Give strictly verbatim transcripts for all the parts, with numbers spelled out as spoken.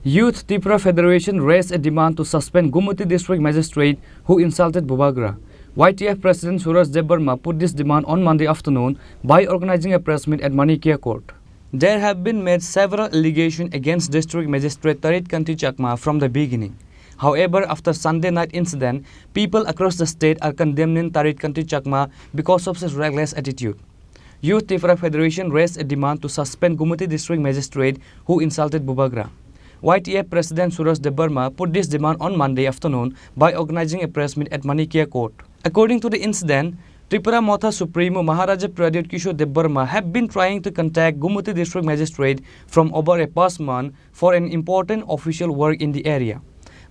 Youth Tipra Federation raised a demand to suspend Gumoti District Magistrate who insulted Bubagra. Y T F President Suraj Debbarma put this demand on Monday afternoon by organizing a press meet at Manikya Court. There have been made several allegations against District Magistrate Tarit Kanti Chakma from the beginning. However, after Sunday night incident, people across the state are condemning Tarit Kanti Chakma because of his reckless attitude. Youth Tipra Federation raised a demand to suspend Gumoti District Magistrate who insulted Bubagra. Y T F President Suraj Debbarma put this demand on Monday afternoon by organizing a press meet at Manikya Court. According to the incident, Tipra Motha Supremo Maharaja Pradyut Kishore Debbarma have been trying to contact Gumoti District Magistrate from over a past month for an important official work in the area.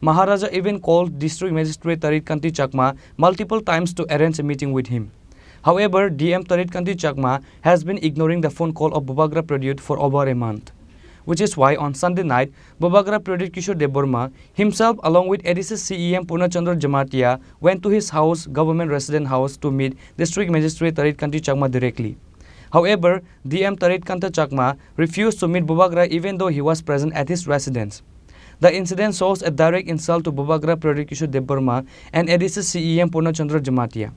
Maharaja even called District Magistrate Tarit Kanti Chakma multiple times to arrange a meeting with him. However, D M Tarit Kanti Chakma has been ignoring the phone call of Bubagra Pradyut for over a month, which is why on Sunday night, Bubagra Pradyut Kishore Debbarma himself, along with A D C C E M Purna Chandra Jamatia, went to his house, Government Resident House, to meet District Magistrate Tarit Kanti Chakma directly. However, D M Tarit Kanti Chakma refused to meet Bubagra even though he was present at his residence. The incident shows a direct insult to Bubagra Pradyut Kishore Debbarma and A D C C E M Purna Chandra Jamatia,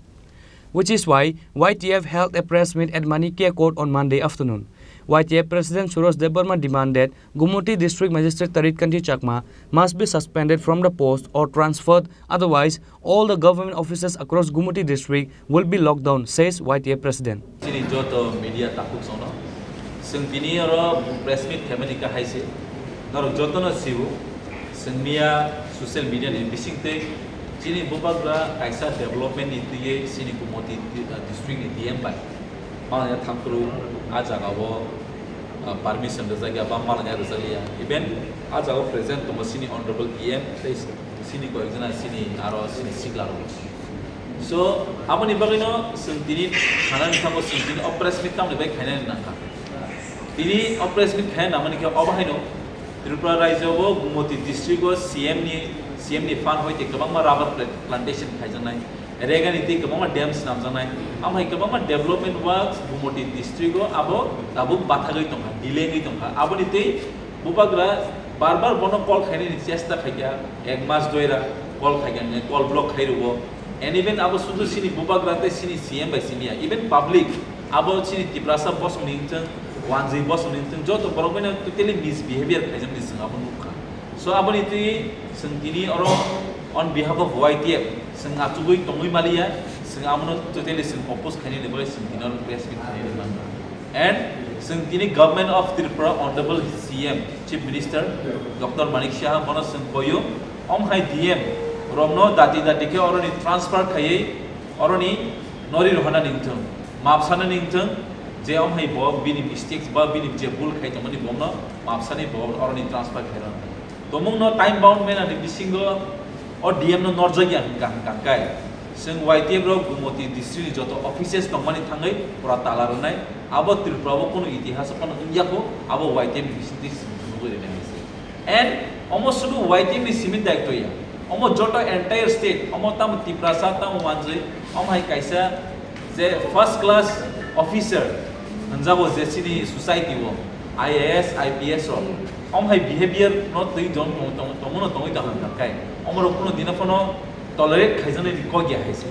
which is why Y T F held a press meet at Manikya Court on Monday afternoon. Y T F President Suraj Debbarma demanded Gumoti District Magistrate Tarit Kanti Chakma must be suspended from the post or transferred, otherwise all the government offices across Gumoti District will be locked down, says Y T F President. Chini joto media takhuk songno, chwng tini oro press meet khaimani kahai se, norok jotono sio, chwng miya social media ni bisingtwi chini Bubagra kaisa development ni twiwi chini Gumoti di-, district ni D M bai malanya thangphuru, ah jaga o, ah, permission rwjakya ba malanya rwjakya, even ah jaga o present tongo chini honorable E M tei chini koyekjona chini aro chini sikla rok. So, aboni bagwino chwng tini sanani thango chwng tini o press meet tamni bai khainani nangkha. Tini o press meet khaina nangmani khe obo haino Tripura rajyo o Gumoti district o C M ni, C M ni fund hoite kwbangma rubber pla-, plantation khaijaknai, Regani tei kwbangma dam swnamjaknai, amhai kwbangma development works Gumoti district o abo tabuk bathagwi tongkha, delay wngwi tongkha. Aboni tei Bubagra bar bar bono call khainani chesta khaikha, ek mas doira call khaikha, call block khai rwo. And even abo sudu chini Bubagra tei chini C M bai simiya, even public abo chini Tiprasa bosongni wngthung, wanjwi bosongni wngthung, joto borok bai no totally misbehavior khaijakmani chwng abo nukha. So aboni twi chwng tini oro on behalf of Y T F chwng achugwi tongwi maliya, chwng abono totally chwng oppose khainani bagwi chwng tini oro press meet khainani mangkha. And chwng tini Government of Tripura, Honorable C M, Chief Minister Doctor Manik Saha bono chwng koyo, om hai D M romno dati dati khe oroni transfer khaiwi oroni nori rohana ningthung, map sana ningthung, je om hai bo bini mistakes ba bini je bul khai tongmani bomno map sani bo oroni transfer khairok. Tomungno time bound manner ni bisingo o D M no norjakya hwnka hwnka khe chwng Y T F rok Gumoti district ni joto offices tongmani thangwi pura tala rwnai. Abo Tripura o kunu itihas o phano wngya kho, abo Y T F ni bisingtwi chwng nugwi rwnai hai se. And omo sudu Y T F ni simi daityo ya, omo joto entire state, omo tamo Tiprasa tamo manjwi, omo hai kaisa je first class officer hwnjago je chini society o, I A S, I P S rok, om hai behavior no twi tong, tong, tong, tongmano tongwi tong hwnka khe, omorok kuno dino phano tolerate khaijaknai kok ya hai se.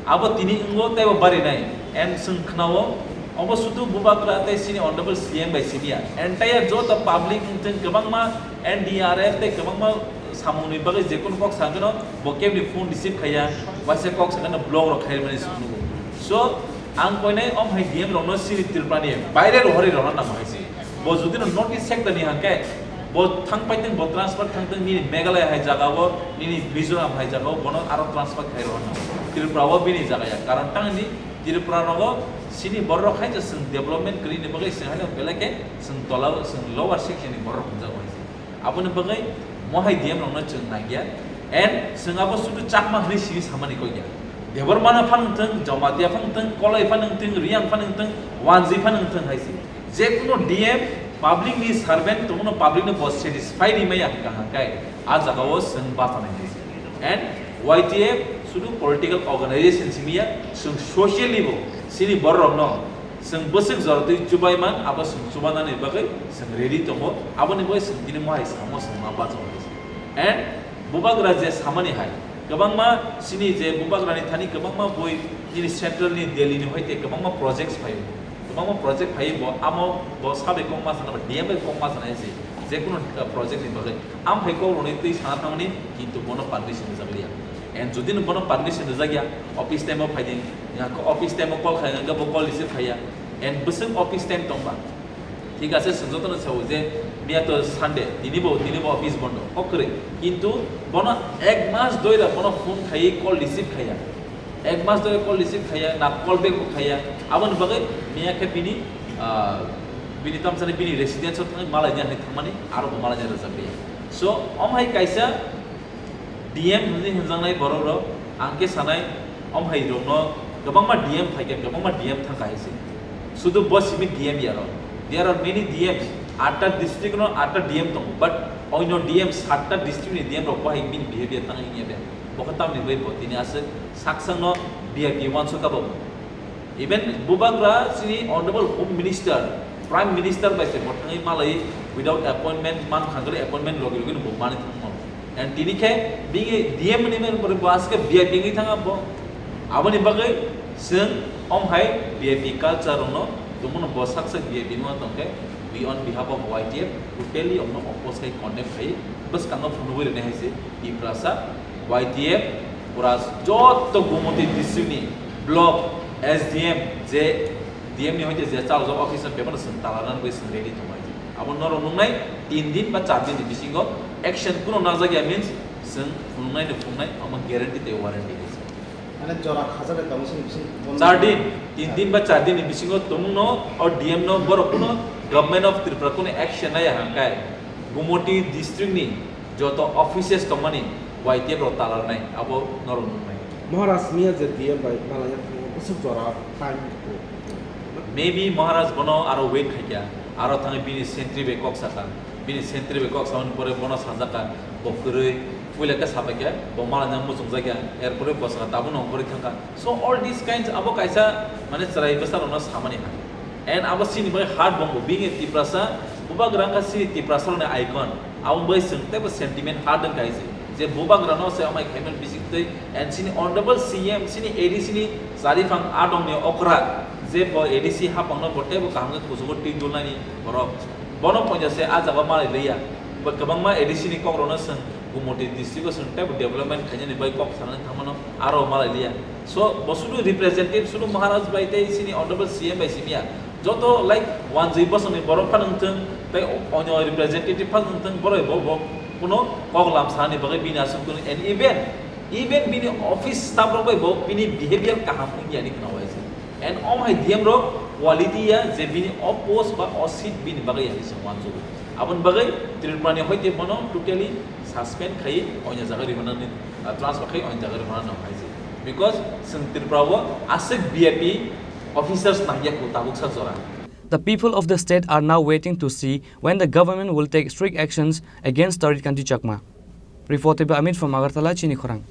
Abo tini wngo tei bo barinai, and chwng khnao, obo sudu Bubagra tei chini honorable C M bai simiya, entire joto public wngthung kwbangma N D R F tei kwbangma samungni bagwi jekunu kok sakano bo kebni phone receive khaiya, waisa kok sakano block rok khaimani se nugo. So, ang koinai om hai D M rokno chini Tripura ni baire rohorwi rohorna nang hai se. Bo jodi no North East sector ni hwnkhe, bo thang paiteng, bo transfer thangteng, nini Meghalaya hai jaga o, nini Mizoram hai jaga o, bono aro transfer khai rohorna. Tripura o bini jaga ya. Karon tang di Tripura rogo chini borok hai je chwng development kwrwi ni bagwi chwng haino belai khe chwng tola o, chwng lower section ni borok hwnjago hai se. Aboni bagwi mohai D M rokno chwng naiya, and chwng abo sudu Chakma hwnwi sini samani kok ya. Debbarma no phan wngthung, Jamatia phan wngthung, Kolai phan wngthung, Riyang phan wngthung, Wanjwi phan wngthung hai se. Je kuno D M public ni servant tongno public no bo satisfy ri maya hwnka hwnkai a jaga o chwng bachanai hai se. And Y T F sudu political organization simiya, chwng socially bo chini borok rokno Chwng bwswk jora twi chubai man, abo chwng chubanani bagwi chwng ready tongo. Aboni bagwi chwng tini mohai samo chwng ma bachao hai se. And bubagra je samani hai, kwbangma chini je bubagrani thani kwbangma bui nini central ni Delhi ni hoite kwbangma projects phaio. Kwbangma project phaio bo, amo bo sabai kok ma sana, D M bai kok ma sana hai se. Je kunu, uh, project ni bagwi. Am hai kok rwnwi twi sana thangmani, kintu bono permission rijak liya. And jodi no bono permission rijak ya, office time o phai di, ya, office time o call khai, ya, bo call receive khai ya. And bwswk office time tongba. Thik ase, chwng jotono sao je, miya to Sunday, tini bo, tini bo office bondo. Hok kwrwi. Kintu bono ek mas doira bono phone khai, call receive khai ya. Ek mas doira call receive khai ya, na call back bo khai ya. Aboni bagwi miya khe bini, ah, bini tamsani bini residence o thangwi malai ni hai thangmani, aro bo malai ni rijak ya. So, om hai kaisa D M hwnwi hwnjaknai borok rok, ang khe sanai, om hai rokno kwbangma D M phai khe, kwbangma D M thang kha hai se. Sudu bo simi D M ya rok. There are many D Ms. Atta district no atta D M tongo, but oino D M, satta district ni D M rok bo hai bini behavior tang wngya be. Bo khe tamni bai bo tini aswk saksang no V I P uansuk kha bo. Even bubagra chini Honorable Home Minister, Prime Minister bai se bo thangwi malai without appointment, man khangri appointment logi logi no bo mani thangmo. And tini khe bini D M ni men bo aske V I P wngwi thang bo. Aboni bagwi chwng om hai V I P culture rokno tongmano bo sak sak V I P no tongkhe we on behalf of Y T F totally omno oppose khai condemn khai bwskango phunugwi rwnai hai se Tiprasa Y T F pura joto Gumoti district ni block S D M je D M ni hoite je chalajak office no bebano chwng tala rwna bagwi chwng ready tongo hai se. Abo norok nungnai tin din ba char din ni bisingo action kuno najak ya means chwng phunuknai ni phunuknai omo guarantee tei warranty hai se. Mane jora khajak bai tongo chini bising bondo. Char din, tin din ba char din ni bisingo tongmungno o D M no borok kuno Government of Tripura kuno action nai ya hangkai Gumoti district ni joto offices tongmani Y T F rok talarnai abo norok nungnai. Maharaj miya je D M bai malaya thango bwswk jora time ko. Maybe Maharaj bono aro wait khaikya, aro thangwi bini sentry bai kok saka, bini sentry bai kok samani pore bono sajaka, bo kwrwi, puila khe sabaikya, bo malanya muchungjakya, erpore bo saka tabukno ongkhorwi thangkha. So all these kinds abo kaisa mane chwrai bwsarokno samani hai. And abo chini bai hard bongbo, being a Tiprasa, bubagra wngkha chini Tiprasarokni icon. Abo bai chwng teibo sentiment hard wngkha hai se. Je bubagrano se amai khaiman bisik twi, and chini honorable C M, chini A D C ni chariphang adongni okra, je bo A D C hapangno bo teibo kaham khe kuchugo twi dulnani borok. Bono pointa se a jaga malai liya. Bo kwbangma A D C ni kokrokno chwng Gumoti district o chwng teibo development khainani bai kok sanani thangmano aro malai liya. So, bo sudu representative, sudu Maharaj bai tei chini honorable C M bai simiya. Joto, like, wanjwi bosongni borok phano wngthung, tei onyo representative phano wngthung, borok bo, bo kuno kok lam sanani bagwi bini aswk kuno, and even, even bini office staff rok bai bo bini behavior kaham wngya ni khna waisa. And om hai D M rok quality ya je bini o post ba o seat bini bagwi ya se wanjwi. Aboni bagwi Tripura ni hoite bono totally suspend khai onya jaga rimana ni, ah, transfer khai onya jaga rimana no hai se. Because chwng Tripura o aswk V I P officers nangya ko tabuk sa jora. The people of the state are now waiting to see when the government will take strict actions against Tarit Kanti Chakma. Reported by Amit from Agartala, Chini Khorang.